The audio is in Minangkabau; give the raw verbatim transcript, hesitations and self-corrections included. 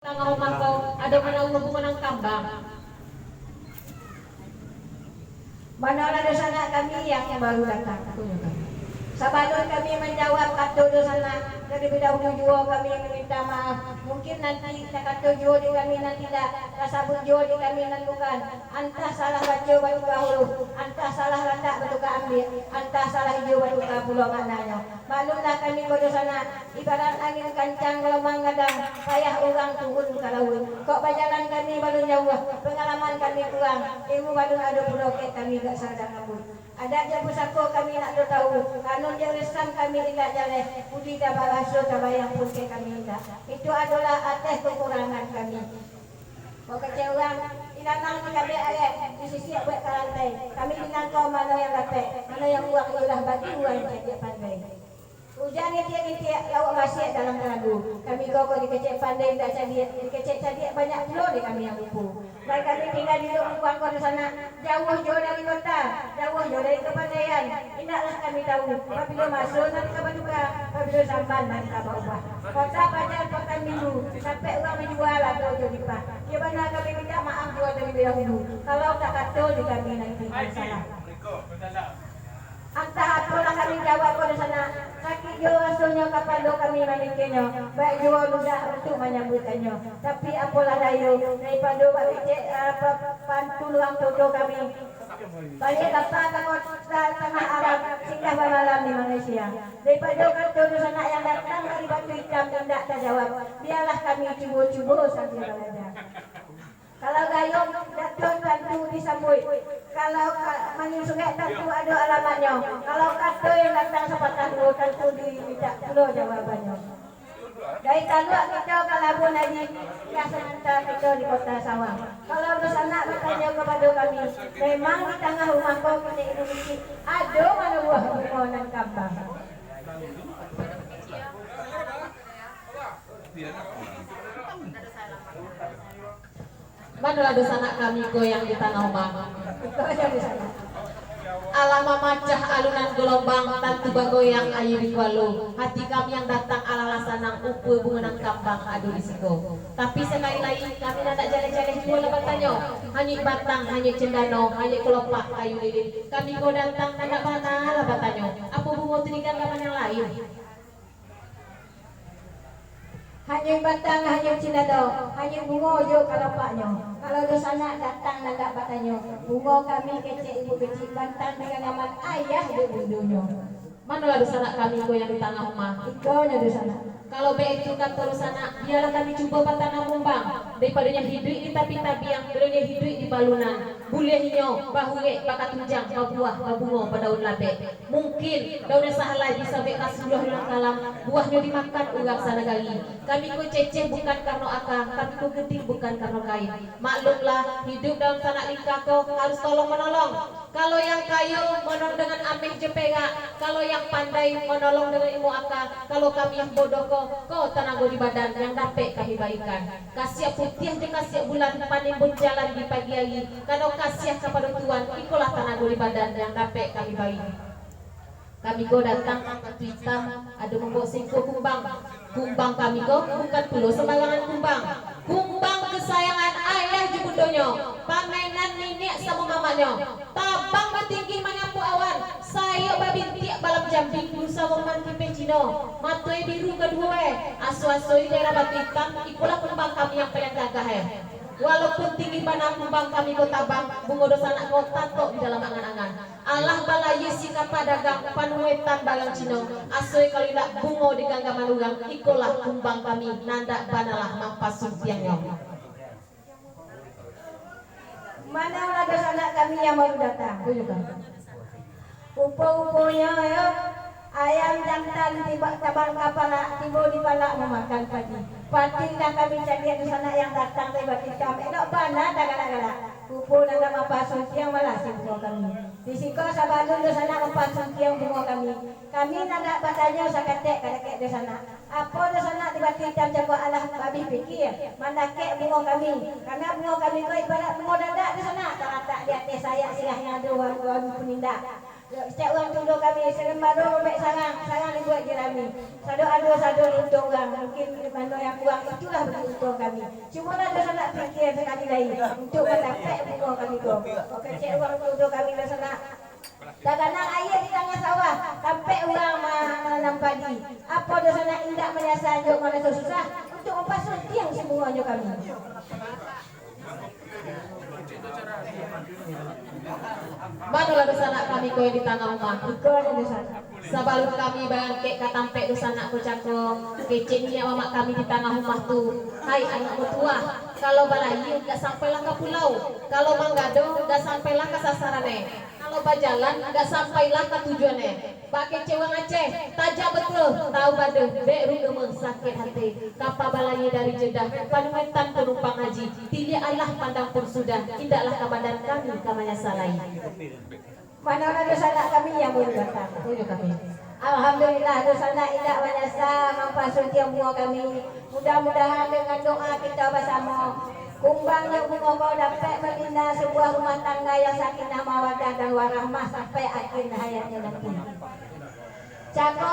Tangah rumah ko, ado mano bungo nan kambang. Manolah dunsanak kami yang baru datang. Sabalun kami manjawab kato dunsanak, talabiah dahulu juo kami maminta maaf. Mungkin nanti takato juo di kami nan indak, tasabuik juo di kami nan bukan. Antah salah baco batuka huruf, antah salah latak batuka ambiak, antah salah ijo batuka pulo maknanyo. Maklumlah kami ko dunsanak, ibarat angin kancang, galombang gadang, payah urang turun ka lauik. Kok bajalan kami balun jauah, pangalaman kami kurang, ilmu balun ado pulo, kek kami agak sadang ambuih. Adat jo pusako kami nak tahu, kanun jo lisang kami indak jaleh, budi tabaraso tabayang pun kek kami indak. Itu adolah ateh kakurangan kami. Kok kecek urang, ilanang di kabek aek, disisiak buek ka lantai. Kami bilang ko mano yang dapek, mano yang urang, iyolah bagi urang cadiak pandai. Ujan rintiak-rintiak, lauak masiak dalam talago. Kami ko kok dikecek pandai indak cadiak, dikecek cadiak banyak pulo di kami yang lupo. Nan kami tingga di Luk Mukuang ko dunsanak, jauah juo dari kota, jauah juo dari kapandaian. Indaklah kami tahu, pabilo maso nan ka batuka, pabilo zaman nan ka baubah. Kota pajar, kota minggu, sampai urang manjua lado jo lipah. Iyo bana kami mintak maaf juo talabiah dahulu, kalau takato di kami nan tingga salah. Antah apolah kami jawab ko dunsanak, sakik juo rasonyo kapalo kami mamikianyo, baiak juo ludah untuak manyambuikannyo. Tapi apolah dayo, daripado bakecek, ah, pa-, pantun urang tuo kami, baliak lapar ka kota tangah alam, singgah bamalam di Malaysia. Daripado kato dunsanak yang datang dari Batu Itam indak tajawab, bialah kami cubo-cubo sambia balaja. Kalau gayuang, Datuak tantu disambuik. Kalau ka-, manyusuik, tantu ado alamatnyo. Kalau kato yang datang sapatah duo, tantu dimintak pulo jawabannyo. Dari Taluak kito ka Labuan Haji, ka Sananta kito di Kota Sawang. Kalau dunsanak batanyo kapado kami, memang di tangah rumah ko kini iduik, ado mano buah bungo nan kambang? Manolah dunsanak kami ko yang di tangah rumah? Alah mamacah alunan galombang, tantu bagoyang aia di kualo. Hati kami yang datang alah lah sanang, rupo bungo nan kambang ado di siko. Tapi sakali lai, kami nan dak jaleh-jaleh juo lah batanyo. Hanyuik batang, hanyuik cendano, hanyuik kalopak kayu lilin. Kami ko datang nan dak bana lah batanyo, apo bungo tu di ganggaman yang lain? Hanyuik batang, hanyuik cindano, hanyuik bungo jo kalapaknyo. Kalau dunsanak datang nan dak batanyo, bungo kami kecek ibu kecik, batang di ganggaman ayah dek bundonyo. Manolah dunsanak kami ko yang di tangah rumah? Ikonyo dunsanak. Kalau baitu kato dunsanak, bialah kami cubo batanam kumbang. Daripadonyo hiduik di tapi tabiang, daripadonyo hiduik di balunan. Buliahnyo bahurek bakatunjang, babuah, babungo, badaun labek. Mungkin daun nan sahalai disabuik ka sapuluah urang kalam, buahnyo dimakan urang sanagari. Kami ko ceceh bukan karano aka, kami ko gading bukan karano kain. Maklumlah, hiduik dalam tanak lingka ko harus tolong-manolong. Kalau yang kayo, manolong dengan ameh jo perak. Kalau yang pandai, manolong dengan ilmu aka. Kalau kami yang bodoh ko, ko tanago di badan yang dapek kami barikan. Kasiak putiah jo kasiak bulan panimbun jalan di pagi ari. Karano kasiah kapado Tuan, ikolah tanago di badan yang dapek kami bari. Kami ko datang ka Batu Itam, ado mambaok saikua kumbang. Kumbang kami ko bukan pulo sambarangan kumbang. Kumbang kasayangan ayah jo bundonyo, pamainan niniak samo mamaknyo. Tabang batinggi manyapu awan, sayok babintiak balam jambing, lusa mamang kipeh Cino, mato e biru kaduo e, aso-aso di daerah Batu Itam, ikolah kumbang kami yang paliang gagah e. Walaupun tinggi bana kumbang kami ko tabang, bungo dunsanak ko tatok di dalam angan-angan. Alah balayia si kapa dagang, panuetan barang Cino, aso e kalau indak bungo di ganggaman urang, ikolah kumbang kami, nan dak banalah mampasuang tiangnyo. Manolah dunsanak kami yang baru datang? Tunjukkan. Rupo-ruponyo, yo, ayam jantan tibo tabang ka palak, tibo di palak mamakan padi. Padi lah kami caliak dunsanak yang datang dari Batu Itam. Elok bana tagalak-galak. Rupo nan dak mampasuang tiang, malah si bungo kami. Di siko sabalun dunsanak mampasuang tiang bungo kami, kami nan dak batanyo saketek ka dakek dunsanak. Apo dunsanak di Batu Itam cako alah babih pikia, mandakek bungo kami? Karano bungo kami ko ibarat bungo dadak dunsanak, talatak di ateh sayok sirah nan ado waru-waru pun indak. Kecek urang tuduah kami, salembaro robek sarang, sarang dibuek jerami. Sado ado, sado diuntuang urang. Mungkin mano yang kurang, itulah bagi untuang kami. Cubolah dunsanak pikia sakali lai, untuak mandapek bungo kami ko. Kecek urang tuduah kami, dunsanak. Taganang aia di tangah sawah, tampek urang ma-, mananam padi. Apo dunsanak indak manyasa jo maraso susah, untuak mampasuntiang si bungonyo kami. Manolah dunsanak kami ko yang di tangah rumah. Iko nyo dunsanak. Sabalun kami barangkek ka tampek dunsanak ko cako, kecek niniak mamak kami di tangah rumah tu, "Hai anak matuah, kalau balayia dak sampailah ka pulau, kalau manggado dak sampailah ka sasaran e, kalau bajalan dak sampailah ka tujuan e." Bak kecek urang Aceh, tajak batua, tahu padah, dek rugama sakik hati. Kapa balayia dari Jeddah, panumetan panumpang haji, tiliak alah pandang pun sudah, indaklah ka badan kami ka manyasa lai. Manolah dunsanak kami yang baru datang, tunjuk kami. Alhamdulillah, dunsanak indak manyasa mampasuntiang bungo kami. Mudah-mudahan dengan doa kita basamo, kumbang jo bungo ko dapek mambina sabuah rumah tangga yang sakinah mawadah dan warahmah sampai akhir hayatnyo nanti. Cako